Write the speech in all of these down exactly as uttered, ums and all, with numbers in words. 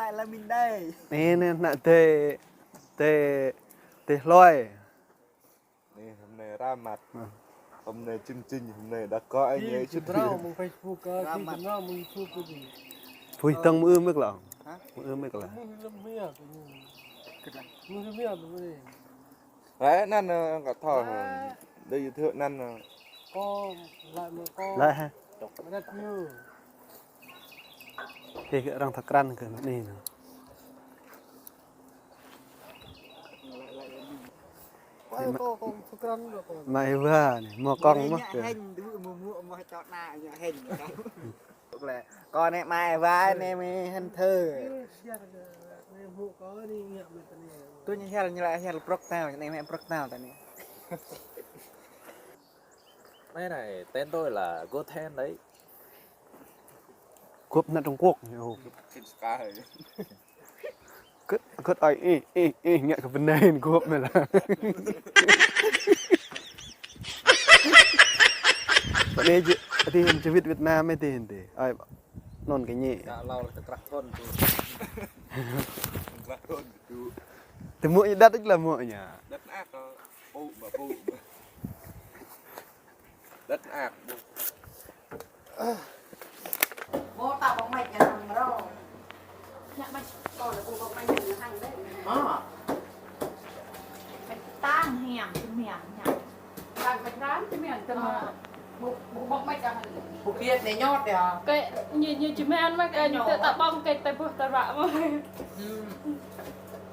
Ai là mình đây. Anai, anai, anai, tê, tê, tê hloi. Anai, hôm nay ra mặt. Ờ. Hôm nay chương trình, hôm nay đã có anh ấy xuất hiện. Ra mặt. Pui tăng mơ mơ lăng. Hả? Mơ mơ lăng. Mơ mơ mơ mơ. Đấy, anăn, ơ, kơ thâo. Đấy. Đây, giới thiệu anăn, ơ. Có lại mà có. Lại hả? Rất nhiều. Thì cái răng thật răng kơ anai nè. Ôi, có, có thật răng rồi, có. Mai ba anai, mua con mất rồi. Hên, đu mua mua mua cho na, hên. Kơ anai mai ba anai mơ̆ hên thơ. Tui ñu hiăl, ñu laĭ hiăl prŏk tao, anai mơ̆ prŏk tao ta anai. Cái này tên tôi là Goten đấy. Cướp nước Trung Quốc. Ồ. Cướp, cướp ai, ê, ê, ê, ngă kơ bơnai cướp mơ̆ lah. Bơnai jơ-, adih jơ Việt, Việt Nam adih adih. Ai, anŭn kơ ñu. Kơ hlâo lĕ tơkrah thun tu. Tơkrah thun tu. Tơmŭk ñu đăt ih lah mŭk ñu. Đăt ak kơ. Pŭ, ba pŭ. Đăt ak. Bố tao bông mạch nhà thằng bro. Nhạc mạch, con là cô bông mạch nhà thằng đấy. Ờ. Mạch tang hiam, tơm hiam, hiam. Tang mạch rán, tơm hiam, tơm. Ờ. Bố, bố bông mạch nhà thằng. Bố biết này nhót đấy à? Cái, như, như chị Mai ăn mà, cái, tao, tao bông cái, tao bố, tao rạ mà. Ừ.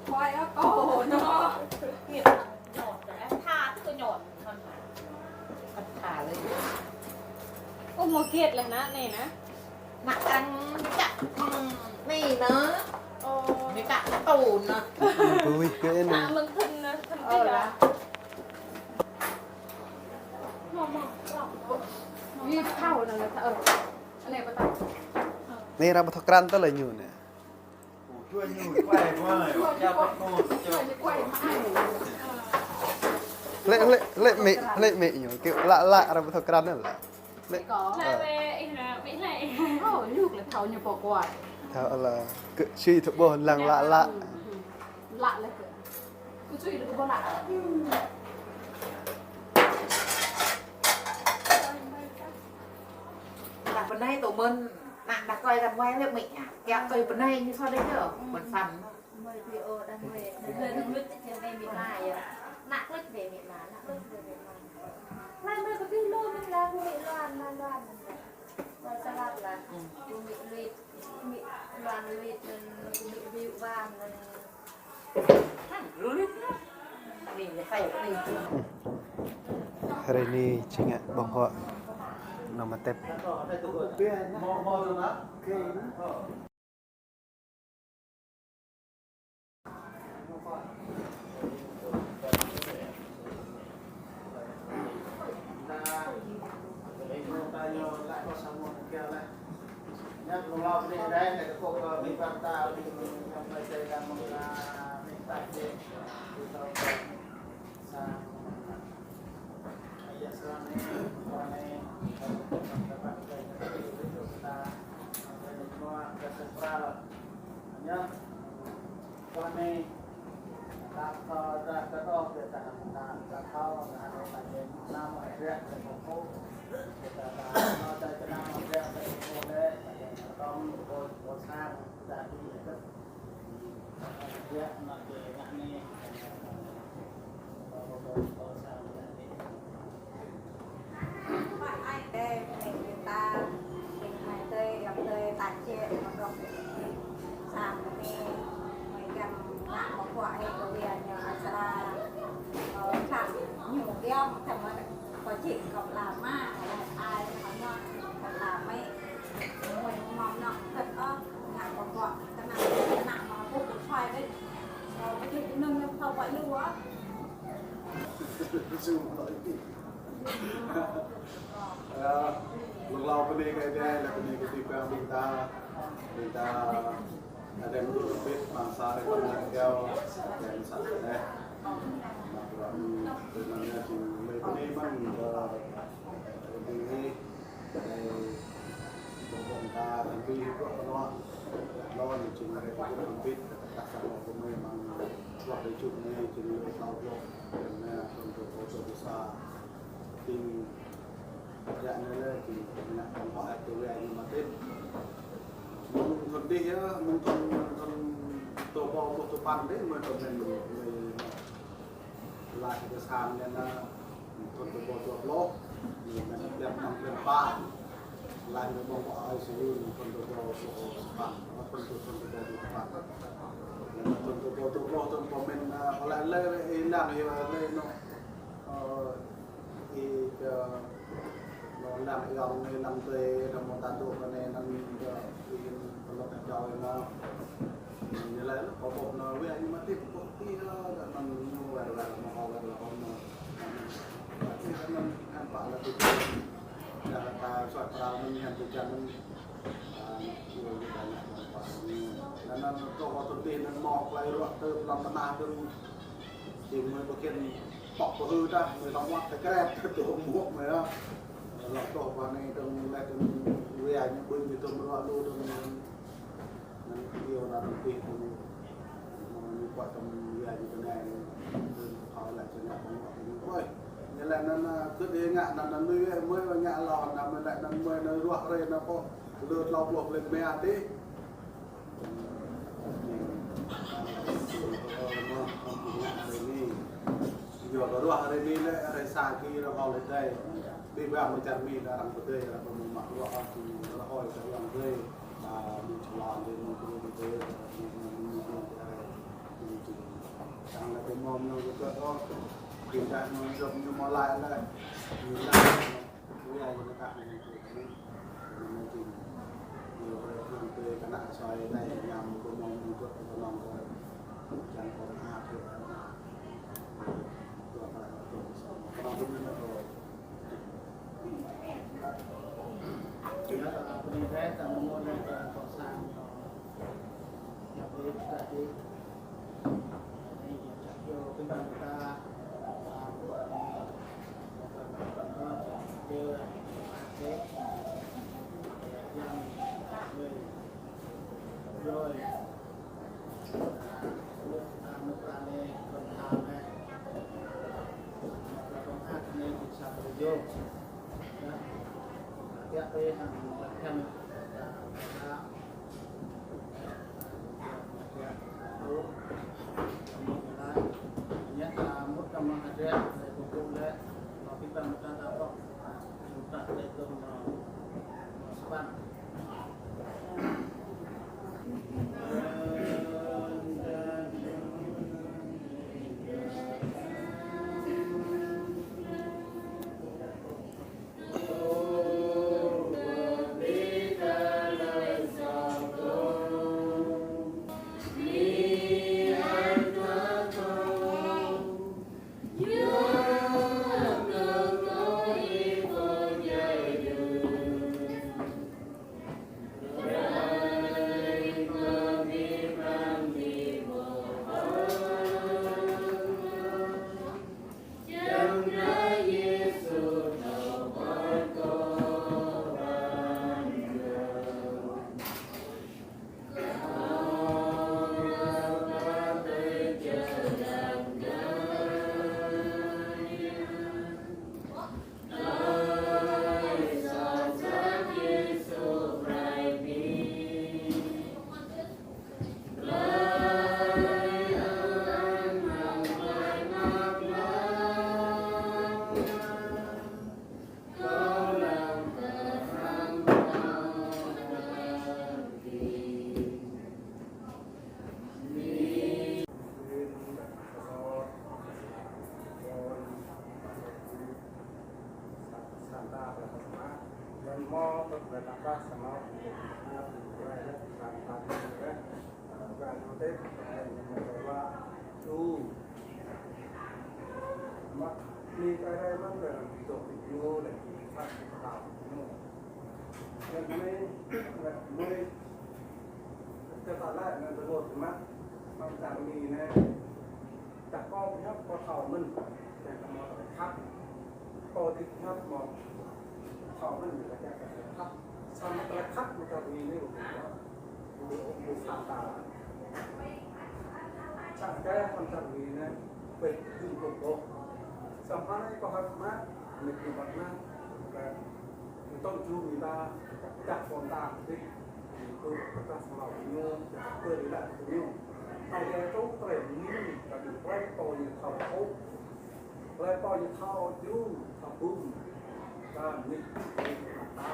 Khoai á, cô nó. Nghiệp. Nhọt, tha tức là nhọt. Tha lĕ. Ơ, mơ̆ kiet lĕ nă, anai nă. Nă kăng čăk, hm, anai nă. Ơ. Anai čăk tun nă. Bui kơ anai. Nă mơ̆ng thun nă, thun. Ơ, tih lah. Mơ̆, mơ̆, mơ̆. Anai pơthâo nă, ơ. Anai pơthâo. Anai ră pơthâo krăn tơlơi ñu anai. Hlĕ, hlĕ, hlĕ mĭ, hlĕ mĭ ñu, kơ lă, lă, ră pơthâo krăn anai lă. Hlĕ. Lă wĕ, ih ră mĭ hlĕ. Ơ, ñu lĕ thâo ñu pô kuai. Thâo lă, kơ sui thâo ƀuh lăng lă, lă. Lă lĕ kơ. Kơ sui thâo ƀuh lă. Đah bơnai tŭ mơ̆n, nă đah kơi đah wai lĕ mĭ ah. Kiăng kơi bơnai ñu sô đĕ yơh, mơ̆n săn. Mơi video đah mơi, đah mơi đah mơi tĕ čem mĭ mă yơh. Nă klĕč bĕ mĭ mă, nă klĕč bĕ mĭ mă. Lai mơi kơ tih lu mĭ lah, kơ mĭ luan, mă luan. Mă sa lăp lah. Kơ mĭ luit, mĭ luan luit, kơ mĭ biu wan. Hrơi anai či ngă ƀơ̆ng huă nô mă tep. Ơ, lăng hlâo bơnai kơ Ơi Adai, lăng bơnai kơ abih bang ƀing ta, ƀing ta, Ơi Adai mơ̆ dŏ pơpĭt, amăng sa hrơi pơnăng kâo, Ơi Adai mơ̆ sa hrơi. Mă bruă, tơnăng ñu jing mơi bơnai mơ̆n, ơ, ƀing ih, Ơi Adai, ƀơ̆ng ƀơ̆ng ta, abih bruă pơnuă. Lŏn jing rai kơ gum hơbit, kơ tơlơi sa lŏn kơ mơi mơ̆ng, lŏn rai čut mơi jing lơ tlâo pluh, dan mơi thun dua rơbâo dua pluh sa. Jing ră anai lĕ jing ngă tơlơi hơbit tui wai ñu mơ̆ tĭp. Mơ̆ng thun dih yơh, mơ̆ng thun, mơ̆ng thun dua rơbâo dua pluh tơpăn dih, mơi tơmen mơi laih kơ sang anŭn, thun dua rơbâo dua pluh, anŭn ƀiă mơ̆ng ƀiă pă. Laih anŭn ƀơ̆ng pơ I C U anŭn thun dua rơbâo dua pluh tơpăn, thun dua, thun dua rơbâo dua pluh tơpăn. Anŭn thun dua rơbâo dua pluh, thun pơmĭn, ơ, laih lĕ, ơ, lĕ anŭn, ơ, lĕ anŭn, ơ, ih kơ Anŭn lăng ayŏng anai lăng tơi, đăm mơ̆ ta dŏ kơ anai anŭn kơ ih pơlŏk kơ čô anŭn. Ñu laĭ lĕ, kâo ƀuh anŭn wai ñu mơ̆ tĭp, ƀuh tĭp, ơ, anŭn ñu wai wai mơ̆ hŏ wai lŏ mơ̆. Anŭn tĭp anŭn hăng pă lĕ tĭp. Dah ta suat pral anŭn hăng tơjan anŭn. Ơ, ñu wai ñu ta ngă mơ̆ pă anŭn. Anŭn anŭn kâo ƀuh tui anŭn mơ̆ klai ruă tơ pơlăm tơnah dơ̆ng. Jing mơi ƀu kiăng pŏk pơhư̆ tah, mơi tơ̆ng wăt tơkrep, tơ̆ng mŭk mơi ah. Lŏ tŏh pơ anai tơ̆ng lĕ tơ̆ng wai ñu ƀing ñu tơ̆ng ruă lu tơ̆ng anŭn. Anŭn kơ iâu anŭn tơ̆ng pih tơ̆ng. Mơi ñu pŏk tơ̆ng wai ñu tơ̆ng anai. Tơ̆ng kơ thâo lĕ tơ̆ng ngă tơ̆ng wăt tơ̆ng ƀơi. Ñu lĕ anŭn, ơ, kơ dih ngă anŭn anŭn mơi wai, mơi wai ngă lŏn anŭn mơi lĕ anŭn mơi anŭn ruă rai anŭn pô. Lơ tlâo pluh lĕ mơi ah tih. Yua kơ ruah hrơi anai lĕ hrơi sa kơ rơkâo lĕ dai. Ƀing ƀing mơ̆ng čar Mi lĕ arăng pơdơi, arăng pơmơ̆ng mă ruah, arăng pơmơ̆ng rơhơi kơ arăng dơi. Ƀă mơ̆ng čơlan dơi, mơ̆ng kơnung dơi, mơ̆ng mơ̆ng dơi. Arăng lĕ pơmơ̆ng mơ̆ng kơtơ̆t ôh. Ƀing đah mơ̆ng djŏp ñu mơ̆ laĭ lĕ. Ñu laĭ. Ƀu djơ̆ anŭn kah anŭn tui anŭn. Anŭn tui. Ñu hrơi anŭn tui kơnă asơi anai ñăm kơ mơ̆ng mơ̆ng djŏp kơ mơ̆ng kơ čang kơ mơ̆ng ah tui anŭn. Tui anŭn tui. Kơnơ̆ng tui anŭn tui. Tui anŭn tui anŭn tui anŭn tui anŭn tui anŭn tui. Čang kơ hăng čang ni ne, pet hung kok kok. Sampai ko hak ma, ne ki mat na, ka, tong ju mi ta, ka pon ta, dik, tu ka sa la ñu, ka pơ ri la ñu. Ai ya tu tre ni, ka tu tre to ni thâo kok. Tơlơi pô ñu thâo ju, thâo bum. Kơ mĭt, mĭt mă ta.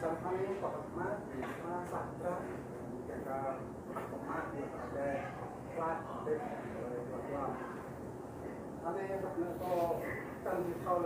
Sampai hăng ñu pơhăt mă, mă sa tra. Kơ kơ pơhăt mă, ñu ta đe. Klăk, đe, klăk, klăk. Anai, kơ kơ kơ ñu thâo.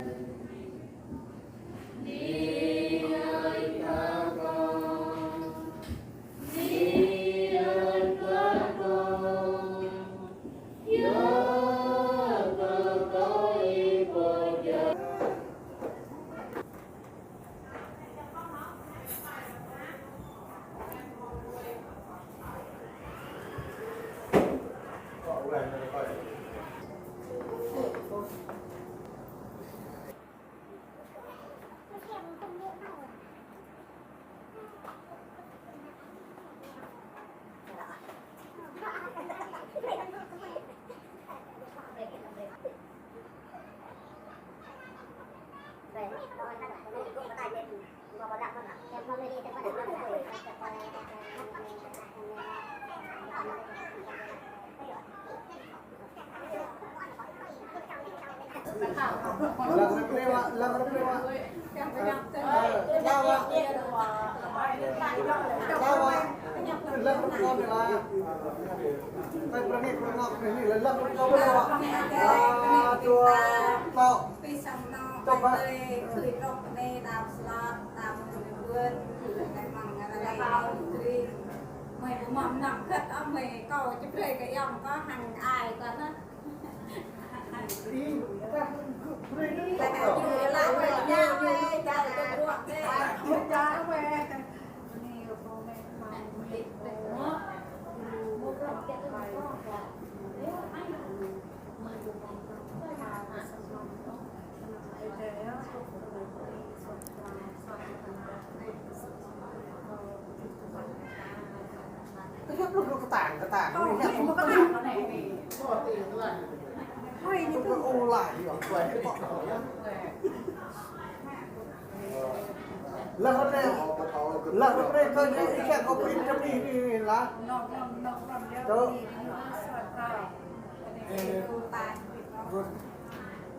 Lăng rơp rơp, lăng rơp rơp. Lăng rơp rơp. Lăng rơp rơp. Lăng rơp rơp. Dua, to. Pi samơ̆ anŭn, ơi, khơi rŏk anai, tam slot, tam mơnuih bươn, anai mơ̆ng anai, anai, anai, mơi ƀu mơ̆ng anŭn kơt, ơ, mơi kâo či brơi kơ ayŏng kâo hăng ai kâo anŭn. Kơtang, kơtang. Ơ, ñu kơtang. Ơ, ñu kơtang. Ơ, ñu kơtang. Lăng rơp rơp, lăng rơp rơp kơ ñu ikan kơ prin čơp ni ni lah. Tơ.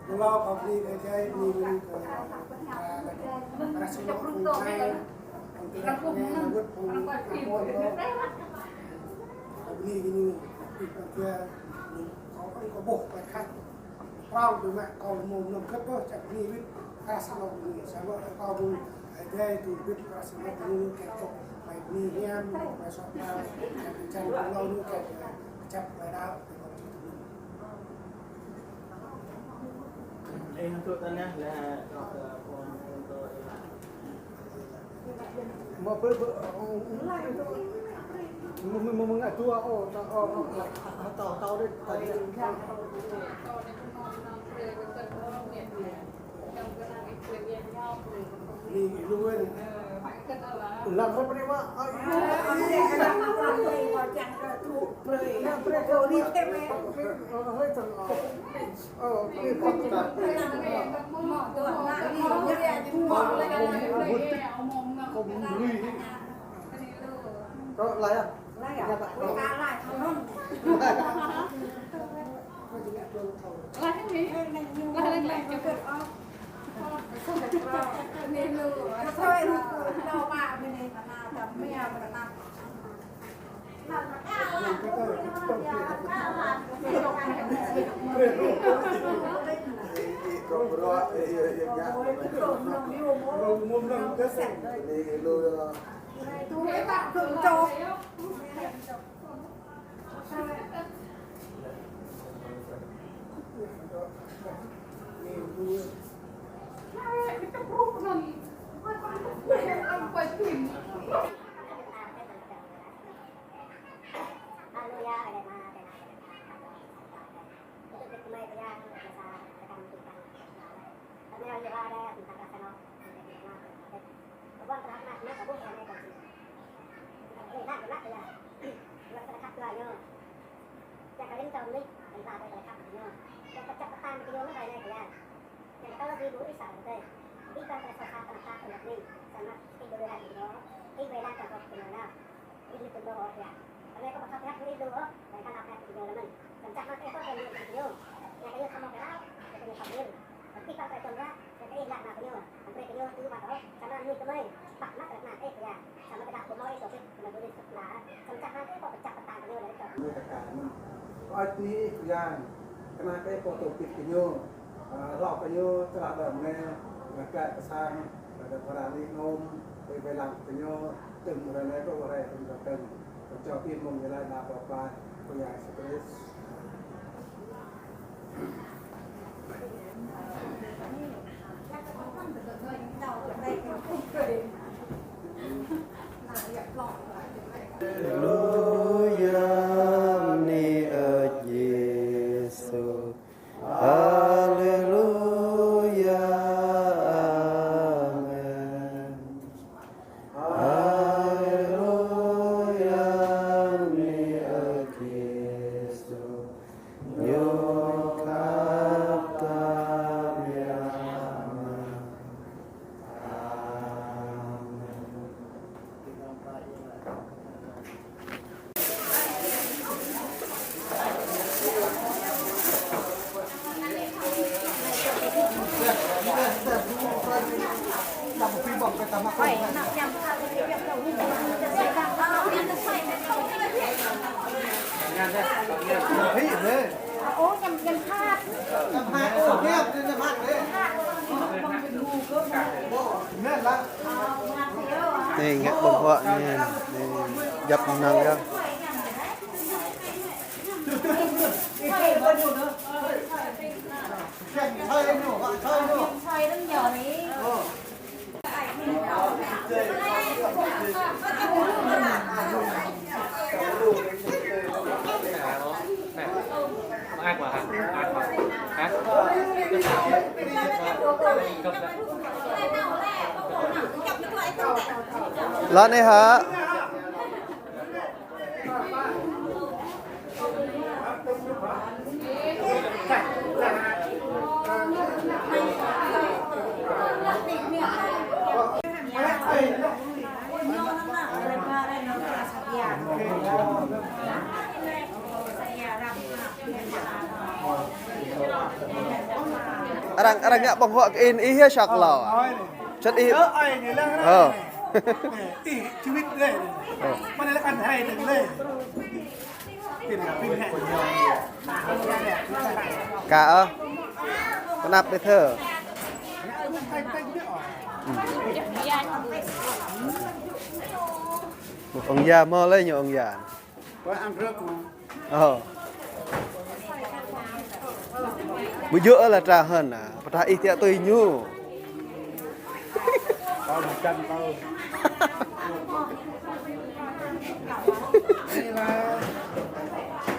Kalau kơ prin čơp ni ni kơ, ah, rasa nak pun cai, untuk nak pun, nak pun. Kơ prin ni ni, kơ prin kơ prin, kơ prin kơ prin. Prong tui mă kâo mơ̆ng anŭn kơt ôh, čăk bơni wĭt, kơ sa lŏk bơni, sa lŏk kâo mơ̆ng, ơ, dai tui wĭt, kơ sa lŏk bơni, kơ kâo, mơi bơni hiam, mơi soh kâo, kơ kơčăn kơ lŏk anŭn, kơ kơčăp mơi đaŏ, kơ kâo čih tui mơ̆n. Ê, hăng tui tơnah lah, kâo kơ pơm, pơm tui lah. Mă bơ, bơ, mă, mă, mă ngă dua, ô, ta, ô, ô, ta, ta, ta, ta, ta. Lăng rơp rơp mă, ơ, lăng rơp rơp. Ơ, ơ, ơ. Kâo bơni. Kâo lai ah? Lai ah? Kâo lai. Lai ni. Lai, lai, lai. Ni lu. Kâo lai lu. Kâo lai ni. Kâo lai. Ƀing ta ƀu lăk kơ Yang. Yang ta khăp kơ Ñu. Yang ta rin čom nik, ƀing ta ƀu lăk kơ Ñu. Yang ta čăp kơtang kơ Ñu mơ̆n ƀơi anai kơ Yang. Yang ta ƀu ƀu ih sa kơ tơi. Ih ƀu lăk kơ sa sa kơ ta kơ lăk ni. Samơ̆ ih ƀu lăk kơ Ñu. Ih ƀu lăk kơ Ñu nao. Ih ƀu lăk kơ Ñu. Anai kâo ƀu khăp kơ ih lu ôh. Yang ta lăk kơ Ñu lăk mơ̆n. Samơ̆ čăp mă kơ ih kơ Ñu kơ Ñu. Yang kơ Ñu khăp mă kơ ih. Kơ Ñu khăp mă. Ơi ni Yang, kơnang kơ pô tơpit kơ ñu, a, hlâo kơ ñu, čơlah đơm ne, rơkơi kơ sang, rơkơi phara li nôm, ƀơi ƀơi lăng kơ ñu, tơm rơnai kơ ƀơi rơnai tơm kơ tơm, kơ čô pin mông ñu lai nao pơpă, kơ Yang Yêsu Krist. Haleluya, bơni Ơi Yêsu. Haleluya, amen. Haleluya, bơni Ơi Yêsu. Ñu khăp ta biă mă. Amen. Anai ngă ƀơ̆ng huă anai, anai djăp mơnăng yơh. Lăp anai hă? Arăng, arăng ngă ƀơ̆ng huă kơ ih, ih hiăp săk hlâo. Sĭt ih. Ơ. Ih, čơwĭt dêh. Ơ. Mơ̆n lĕ kăn hai dêh. Ka ơ. Pơanăp đơi thơ. Ơ. Một ông già mơ lấy nhiều ông già. Ơ. Ƀu djơ̆ lĕ trà hơn à, pơdah ih tiă tui ñu.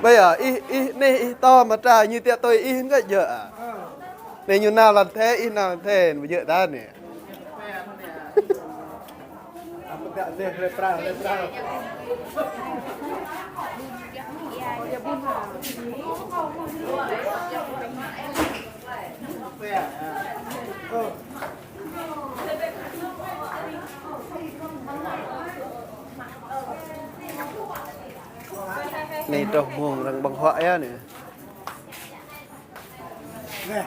Bây giờ ih, ih, anai ih tơm mă trà ñu tiă tui ih ngă djơ̆ à. Anai ñu nao lăn thế, ih nao lăn thế, ƀu djơ̆ ta anai. Anai truh mông arăng ƀơ̆ng huă yơh anai. Nè,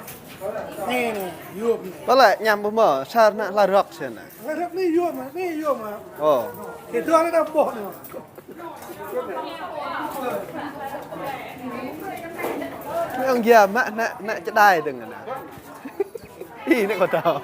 nè, nè, yôm nè. Pơlĕ ñăm ƀu mơ̆, sa ană hla rơ̆k sĭt anai. Hla rơ̆k anai yôm, anai yôm. Ơ. Kơ dua anai đa ƀôh anai. Anai ong yă mă ană, ană čơđai dơ̆ng anai. Ih, anai kâo thâo.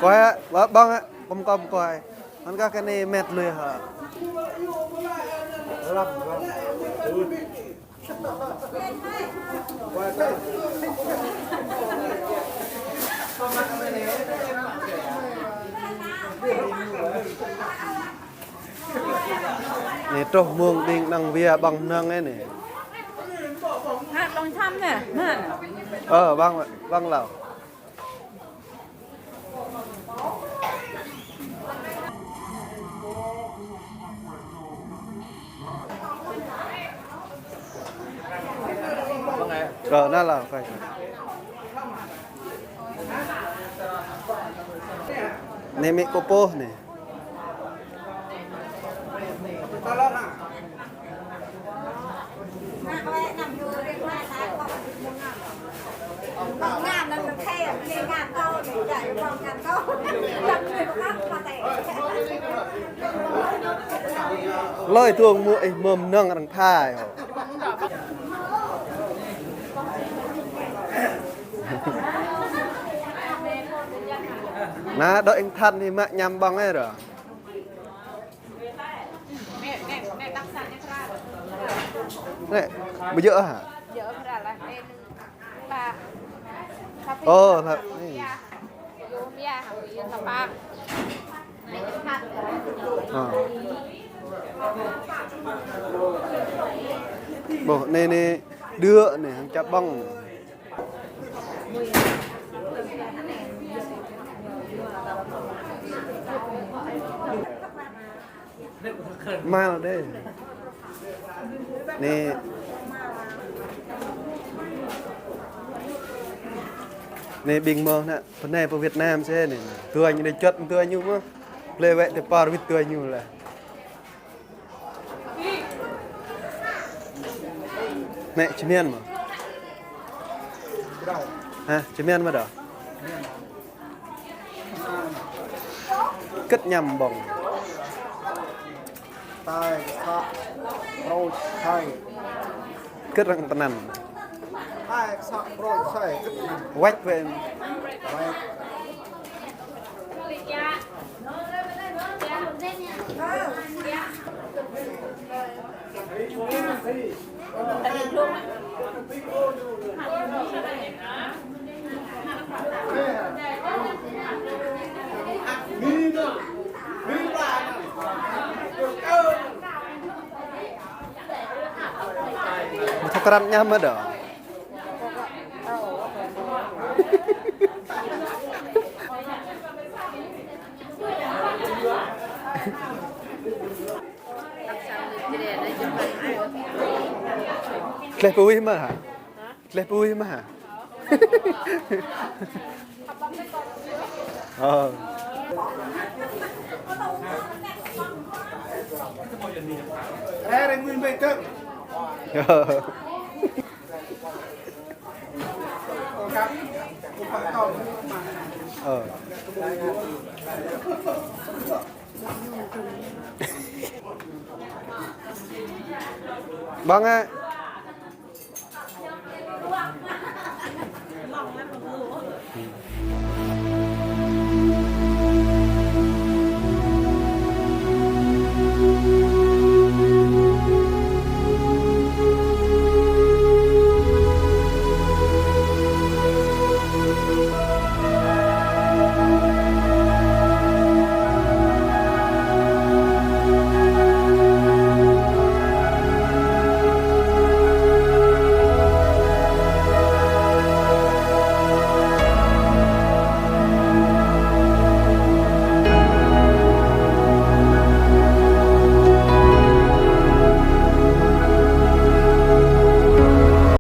Kâo hă, ƀơ̆ng hă, kâo mơ̆ kâo mơ̆ kâo hă. Anŭn kah kơ anai met lui hă. Lăm, lăm. Ui. Kâo hă. Anai truh mông ƀing anăn wia ƀơ̆ng mơnơ̆ng anai. Hă, ƀơ̆ng čăm anai, hă? Ơ, ƀơ̆ng, ƀơ̆ng lâo. Ơ, anai lâo, phải. Anai mĭ kơkuh anai. Hlơi tuang mơ̆ ih mơ̆ng mơnơ̆ng arăng Thái hŏ. Anai, dŏ ing than anai mă ñăm ƀơ̆ng ai rŏ. Anai, ƀu djơ̆ hă? Ơ, lăp anai. Ơ. Ƀuh, anai, anai, djơ̆ anai, hăng čăp ƀơ̆ng. Mal dêh. Anai. Anai ƀing mơ̆ anai, pơ anai pơ Việt Nam sĭt anai. Tui ñu anai čŏt tui ñu mơ̆. Plei wĕ tơpar wĭt tui ñu lĕ. Anai, čơmian mơ̆? Hă, čơmian mơ̆ dŏ? Kơ̆t ñăm ƀơ̆ng. Tai, kơsăk, brôi, sai. Kơ̆t arăng tơnăn. Tai, kơsăk, brôi, sai, kơ̆t tơnăn. Wĕč wĕ. Wĕč. Ƀu thâo krăn ñăm mơ̆ dŏ. Gleh pui mơ̆ hă? Gleh pui mơ̆ hă? Ơ. Ơ. Ƀơ̆ng ah,